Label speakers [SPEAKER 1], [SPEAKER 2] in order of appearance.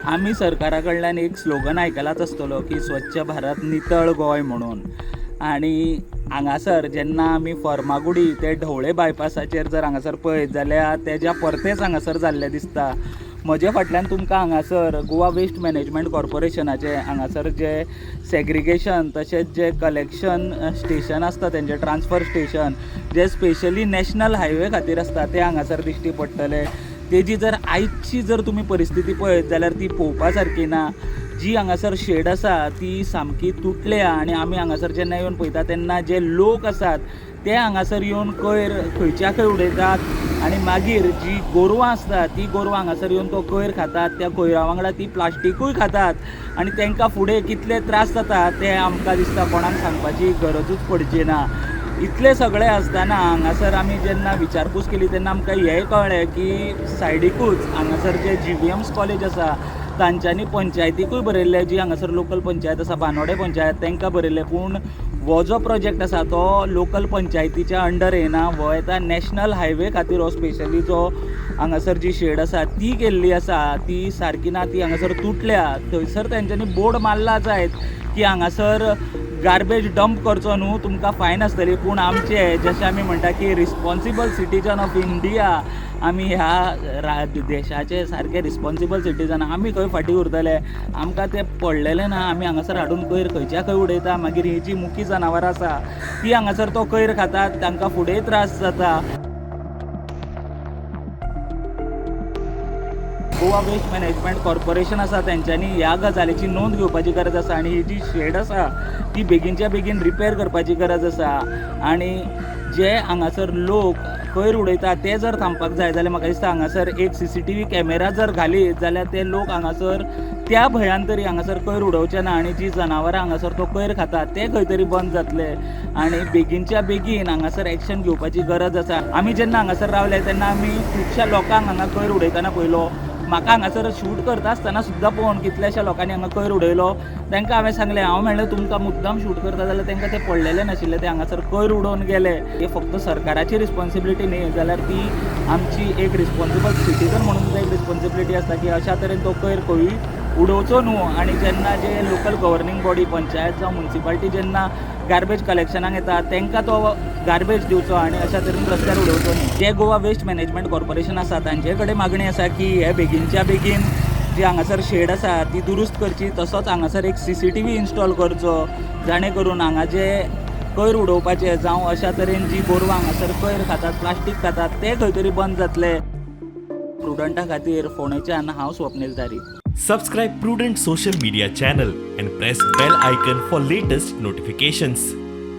[SPEAKER 1] आमी सरकारा कडल्यान एक स्लोगन आयकलाच आसतलो की स्वच्छ भारत नितळ गोंय म्हणून. आनी हांगासर जेन्ना आमी फर्मागुडी ते ढवळे बायपासाचेर जर हांगासर पळयत जाल्यार तेज्या परतेंच हांगासर जाल्लें दिसता. म्हजे फाटल्यान तुमकां हांगासर गोवा वेस्ट मॅनेजमेंट कॉर्पोरेशनाचें हांगासर जे सेग्रिगेशन तशेंच जे कलेक्शन स्टेशन आसता, तेंचें ट्रान्सफर स्टेशन जे स्पेशली नॅशनल हायवे खातीर आसता ते हांगासर दिश्टी पडटले. तेजी जर आयची जर तुमी परिस्थिती पळयत जाल्यार ती पळोवपा सारकी ना. जी हांगासर शेड आसा ती सामकी तुटल्या आनी आमी हांगासर जेन्ना येवन पळयता तेन्ना जे लोक आसात ते हांगासर येवन कोयर खंयच्या खंय उडयतात आनी मागीर जी गोरवां आसता ती गोरवां हांगासर येवन तो कोयर खातात, त्या कोयरा वांगडा ती प्लास्टिकूय खातात आनी तांकां फुडें कितले त्रास जाता ते आमकां दिसता कोणाक सांगपाची गरजूच पडची ना. इतलें सगळें आसतना हांगासर आमी जेन्ना विचारपूस केली तेन्ना आमकां हेंय कळ्ळें की सायडीकूच हांगासर जे GVM's college आसा तांच्यांनी पंचायतीकूय बरयल्लें, जी हांगासर लोकल पंचायत आसा बानोडे पंचायत तांकां बरयल्लें, पूण हो जो प्रोजेक्ट आसा तो लोकल पंचायतीच्या अंडर येना, हो येता नॅशनल हायवे खातीर. हो स्पेशली जो हांगासर जी शेड आसा ती केल्ली आसा ती सारकी ना, ती हांगासर तुटल्या. थंयसर तेंच्यांनी बोर्ड मारला जायत की हांगासर गार्बेज डंप करचो न्हू, तुमकां फायन आसतली, पूण आमचे जशें आमी म्हणटा की रिस्पॉन्सिबल सिटीजन ऑफ इंडिया, आमी ह्या देशाचे सारके रिस्पॉन्सिबल सिटीजन, आमी खंय फाटीं उरतले? आमकां तें पडलेलें ना. आमी हांगासर हाडून कोयर खंयच्या खंय उडयता, मागीर ही जी मुकी जनावरां आसा ती हांगासर तो कोयर खातात, तांकां फुडें त्रास जाता. गोवा वेस्ट मॅनेजमेंट कॉर्पोरेशन आसा तेंच्यांनी ह्या गजालीची नोंद घेवपाची गरज आसा आनी ही जी शेड आसा ती बेगीनच्या बेगीन रिपेर करपाची गरज आसा. आनी जे हांगासर लोक कोयर उडयता ते जर थांबपाक जाय जाल्यार म्हाका दिसता हांगासर एक CCTV camera जर घालीत जाल्यार ते लोक हांगासर त्या भंयान तरी हांगासर कोयर उडोवचे ना आनी जी जनावरां हांगासर तो कोयर खाता ते खंय तरी बंद जातले आनी बेगीनच्या बेगीन हांगासर एक्शन घेवपाची गरज आसा. आमी जेन्ना हांगासर रावले तेन्ना आमी खुबश्या लोकांक हांगा कोयर उडयतना पळयलो. म्हाका हांगासर शूट करता आसतना सुद्दां पळोवन कितल्याश्या लोकांनी हांगा कोयर उडयलो. तांकां हांवें सांगलें, हांव म्हणलें तुमकां मुद्दाम शूट करता जाल्यार तांकां तें पडलेलें नाशिल्लें, ते हांगासर कोयर उडोवन गेले. हे फक्त सरकाराची रिस्पॉन्सिबिलिटी न्ही जाल्यार ती आमची एक रिस्पॉन्सिबल सिटीजन म्हणून सुद्दां एक रिस्पॉन्सिबिलिटी आसता की अशा तरेन तो कोयर खंयूय उडोवचो न्हू. आनी जेन्ना जे लोकल गव्हर्नींग बॉडी पंचायत जावं मुन्सिपाल्टी जेन्ना गार्बेज कलेक्शनाक येता तांकां तो गार्बेज दिवचो आनी अशा तरेन रस्त्यार उडोवचो न्ही. जे गोवा वेस्ट मॅनेजमेंट कॉर्पोरेशन आसा तांचे कडेन मागणी आसा की हे बेगीनच्या बेगीन जी हांगासर शेड आसा ती दुरुस्त करची, तसोच हांगासर एक CCTV install करचो जाणे करून हांगा जे कोयर उडोवपाचे जावं अशा तरेन जी गोरवां हांगासर कोयर खातात, प्लास्टीक खातात ते खंय तरी बंद जातले. प्रुडंटा खातीर फोंडेच्यान हांव स्वप्नील तारी.
[SPEAKER 2] Subscribe Prudent social media channel and press bell icon for latest notifications.